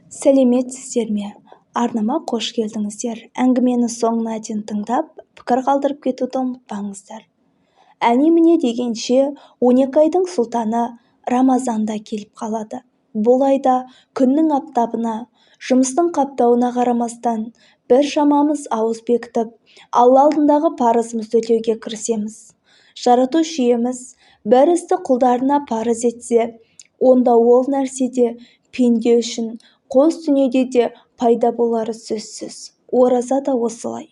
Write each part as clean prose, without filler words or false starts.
Сәлеметсіздер ме? Арнама қош келдіңіздер. Әңгімені соңына дейін тыңдап, пікір қалдырып кетуді ұмытпаңыздар. Әне-міне дегенше 12 айдың сұлтаны Рамазан да келіп қалады. Бұл айда күннің аптабына, жұмыстың қаптауына қарамастан бір шамамыз ауыз бекітіп, Алла алдындағы парызымызды өтеуге кірісеміз. Жаратушы иеміз бір істі құлдарына парыз етсе, онда ол нәрседе пенде үшін қос дүниеде де пайда болары сөзсіз. Ораза да осылай.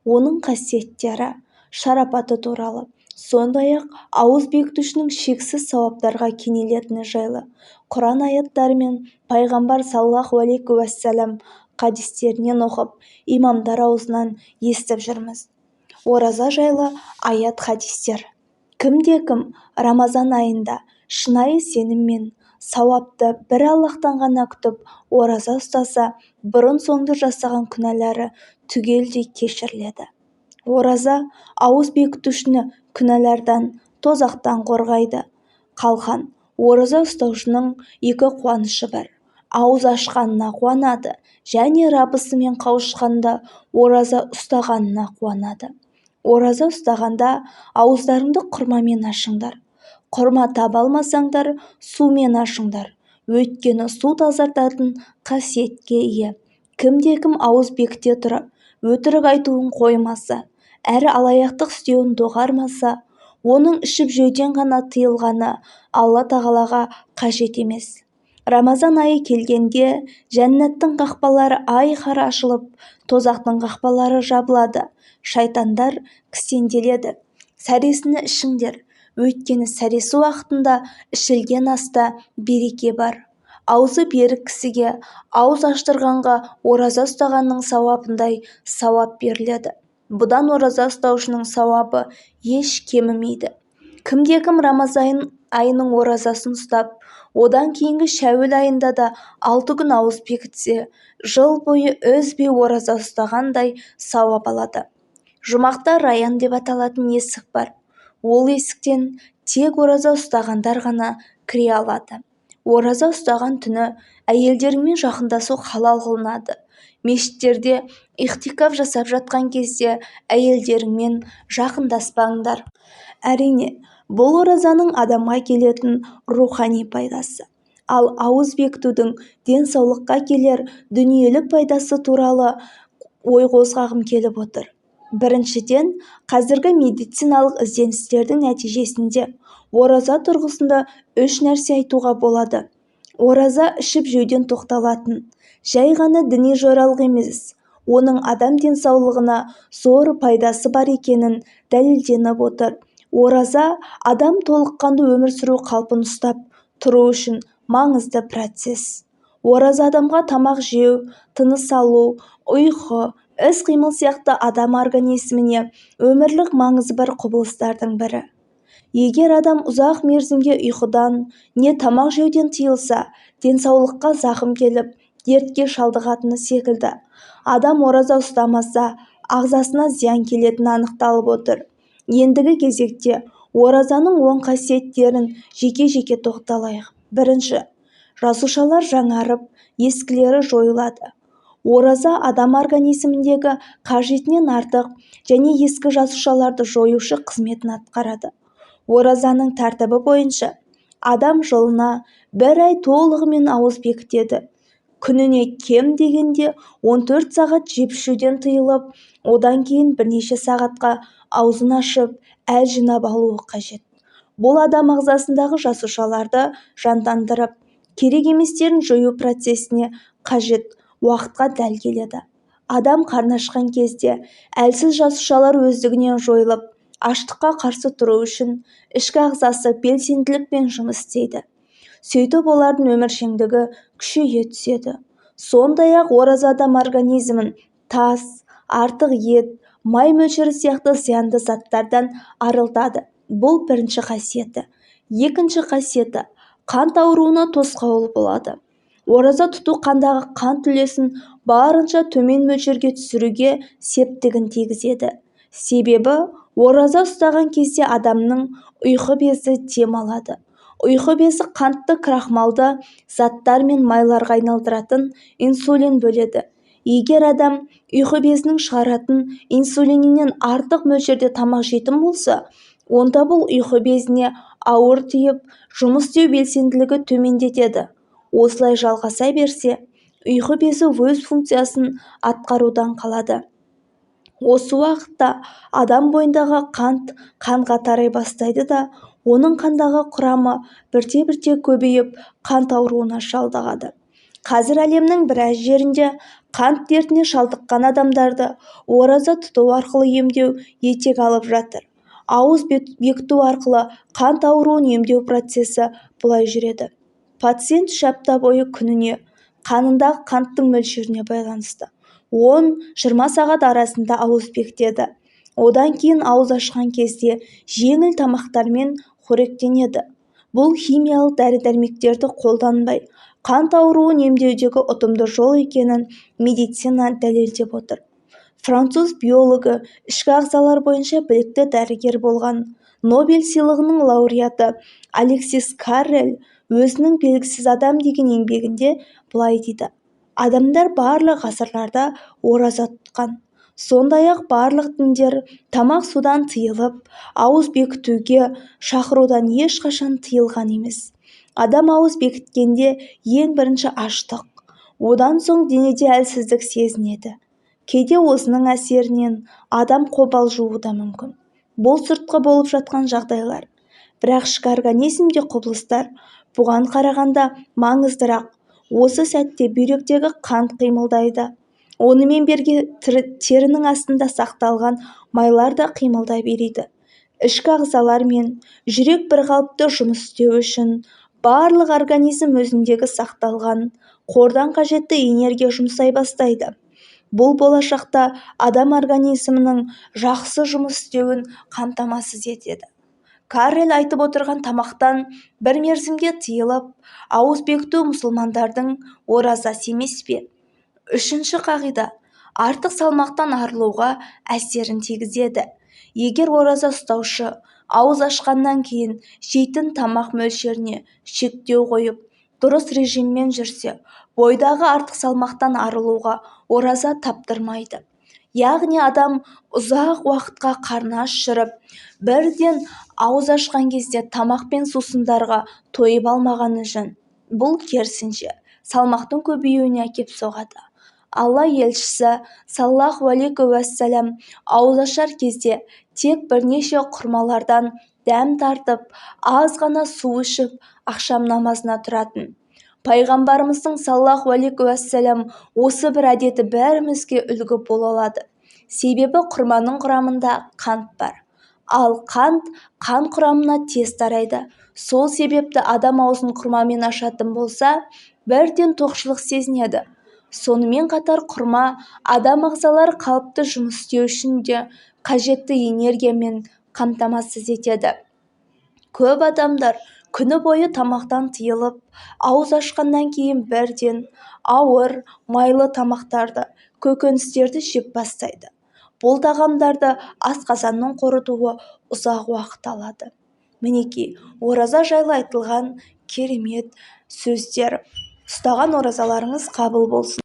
Оның қасиеттері, шарапаты туралы, сондай-ақ ауыз бекітушінің шексіз сауаптарға кенелетіні жайлы Құран аяттары мен пайғамбар саллаллаху алейхи уассалам хадистерінен оқып, имамдар аузынан естіп жүрміз. Ораза жайлы аят хадистер. Кімде-кім Рамазан айында шынайы сеніммен, сауапты бір Аллаһтан ғана күтіп ораза ұстаса, бұрын-соңды жасаған күнәлары түгелдей кешіріледі. Ораза ауыз бекітушіні күнәлардан, тозақтан қорғайды. Қалқан ораза ұстаушының екі қуанышы бар. Ауыз ашқанына қуанады және Раббысымен қауышқанда ораза ұстағанына қуанады. Ораза ұстағанда ауыздарыңды құрмамен ашыңдар. Құрма таба алмасаңдар, сумен ашыңдар. Өйткені су тазартатын қасиетке ие. Кімде-кім ауыз бекіте тұра, өтірік айтуын қоймаса, әрі алаяқтық істеуін доғармаса, оның ішіп-жеуден ғана тыйылғаны Алла тағалаға қажет емес. Рамазан айы келгенде жәннаттың қақпалары айқара ашылып, тозақтың қақпалары жабылады, шайтандар кісенделеді. Сәресіні ішіңдер, өйткені сәресі уақытында ішілген аста береке бар. Аузы берік кісіге ауыз аштырғанға ораза ұстағанның сауабындай сауап беріледі. Бұдан ораза ұстаушының сауабы еш кемімейді. Кімде-кім Рамазан айының оразасын ұстап, одан кейінгі Шәуел айында да 6 күн ауыз бекітсе, жыл бойы үзбей ораза ұстағандай сауап алады. Жұмақта Раян деп аталатын есік бар. Ол есіктен тек ораза ұстағандар ғана кіре алады. Ораза ұстаған түні әйелдеріңмен жақындасу халал қылынады. Мешіттерде ихтикаф жасап жатқан кезде әйелдеріңмен жақындаспаңдар. Әрине, бұл оразаның адамға келетін рухани пайдасы. Ал ауыз бекітудің денсаулыққа келер дүниелік пайдасы туралы ой қозғағым келіп отыр. Біріншіден, қазіргі медициналық ізденістердің нәтижесінде ораза тұрғысында үш нәрсе айтуға болады. Ораза ішіп-жеуден тоқталатын, жай ғана діни жоралғы емес, оның адам денсаулығына зор пайдасы бар екенін дәлелденіп отыр. Ораза адам толыққанды өмір сүру қалпын ұстап тұру үшін маңызды процесс. Ораза адамға тамақ жеу, тыныс алу, ұйқы, іс-қимыл сияқты адам организміне өмірлік маңызы бар құбылыстардың бірі. Егер адам ұзақ мерзімге ұйқыдан, не тамақ жеуден тыйылса, денсаулыққа зақым келіп, дертке шалдығатыны секілді. Адам ораза ұстамаса, ағзасына зиян келетіні анықталып отыр. Ендігі кезекте оразаның оң қасиеттерін жеке-жеке тоқталайық. Бірінші, жасушалар жаңарып, ескілері жойылады. Ораза адам организміндегі қажетінен артық және ескі жасушаларды жоюшы қызметін атқарады. Оразаның тәртібі бойынша адам жылына бір ай толығымен ауыз бекітеді. Күніне кем дегенде 14 сағат жеп-ішуден тыйылып, одан кейін бірнеше сағатқа аузын ашып, әл жинап алуы қажет. Бұл адам ағзасындағы жасушаларды жандандырып, керек еместерін жою процесіне қажет уақытқа дәл келеді. Адам қарны ашқан кезде әлсіз жасушалар өздігінен жойылып, аштыққа қарсы тұру үшін ішкі ағзасы белсенділікпен жұмыс істейді. Сөйтіп олардың өміршеңдігі күшейе түседі. Сондай-ақ ораза адам организмін тас, артық ет, май мөлшері сияқты зиянды заттардан арылтады. Бұл бірінші қасиеті. Екінші қасиеті қант ауруына тосқауыл болады. Ораза тұту қандағы қант үлесін барынша төмен мөлшерге түсіруге септігін тигізеді. Себебі ораза ұстаған кезде адамның ұйқы безі дем алады. Ұйқы безі қантты крахмалды заттар мен майларға айналдыратын инсулин бөледі. Егер адам ұйқы безінің шығаратын инсулинінен артық мөлшерде тамақ жейтін болса, онда бұл ұйқы безіне ауыр тиіп, жұмыс істеу белсенділігі төмендетеді. Осылай жалғаса берсе, ұйқы безі өз функциясын атқарудан қалады. Осы уақытта адам бойындағы қант қанға тарай бастайды да, оның қандағы құрамы бірте-бірте көбейіп, қант ауруына шалдығады. Қазір әлемнің біраз жерінде қант дертіне шалдыққан адамдарды ораза тұту арқылы емдеу етек алып жатыр. Ауыз бекіту арқылы қант ауруын емдеу процесі былай жүреді. Пациент 3 апта бойы күніне қанындағы қанттың мөлшеріне байланысты 10-20 сағат арасында ауыз бекітеді. Одан кейін ауыз ашқан кезде жеңіл тамақтармен қоректенеді. Бұл химиялық дәрі-дәрмектерді қолданбай, қант ауруын емдеудегі ұтымды жол екенін медицина дәлелдеп отыр. Француз биологі, ішкі ағзалар бойынша білікті дәрігер болған Нобель сыйлығының лауреаты Алексис Каррель өзінің «Белгісіз адам» деген еңбегінде былай дейді: адамдар барлық ғасырларда ораза тұтқан. Сондай-ақ барлық діндер тамақ судан тыйылып, ауыз бекітуге шақырудан ешқашан тыйылған емес. Адам ауыз бекіткенде ең бірінші аштық, одан соң денеде әлсіздік сезінеді. Кейде осының әсерінен адам қобалжуы да мүмкін. Бұл сыртқы болып жатқан жағдайлар. Бірақ ішкі организмде құбылыстар бұған қарағанда маңыздырақ. Осы сәтте бүйректегі қант қимылдайды. Онымен бірге терінің астында сақталған майлар да қимылдай береді. Ішкі ағзалар мен жүрек бірқалыпты жұмыс істеу үшін барлық организм өзіндегі сақталған қордан қажетті энергия жұмсай бастайды. Бұл болашақта адам организмінің жақсы жұмыс істеуін қамтамасыз етеді. Каррель айтып отырған тамақтан бір мерзімге тыйылып, ауыз бекіту мұсылмандардың оразасы емес пе? Үшінші қағида артық салмақтан арылуға әсерін тигізеді. Егер ораза ұстаушы ауыз ашқаннан кейін жейтін тамақ мөлшеріне шектеу қойып, дұрыс режиммен жүрсе, бойдағы артық салмақтан арылуға ораза таптырмайды. Яғни адам ұзақ уақытқа қарны аш жүріп, бірден ауыз ашқан кезде тамақ пен сусындарға тойып алмағаны жөн. Бұл керісінше салмақтың көбеюіне әкеп соғады. Алла елшісі саллаллаху алейхи уассалам ауыз ашар кезде тек бірнеше құрмалардан дәм тартып, аз ғана су ішіп, ақшам намазына тұратын. Пайғамбарымыздың саллаллаху алейхи уассалам осы бір әдеті бәрімізге үлгі бола алады. Себебі құрманың құрамында қант бар. Ал қант қан құрамына тез тарайды. Сол себепті адам аузын құрмамен ашатын болса, бірден тоқшылық сезінеді. Сонымен қатар құрма адам ағзалары қалыпты жұмыс істеу үшін де қажетті энергиямен қамтамасыз етеді. Көп адамдар күні бойы тамақтан тыйылып, ауыз ашқаннан кейін бірден ауыр, майлы тамақтарды, көкөністерді жеп бастайды. Бұл тағамдарды асқазанның қорытуы ұзақ уақыт алады. Мінекей, ораза жайлы айтылған керемет сөздер. Ұстаған оразаларыңыз қабыл болсын.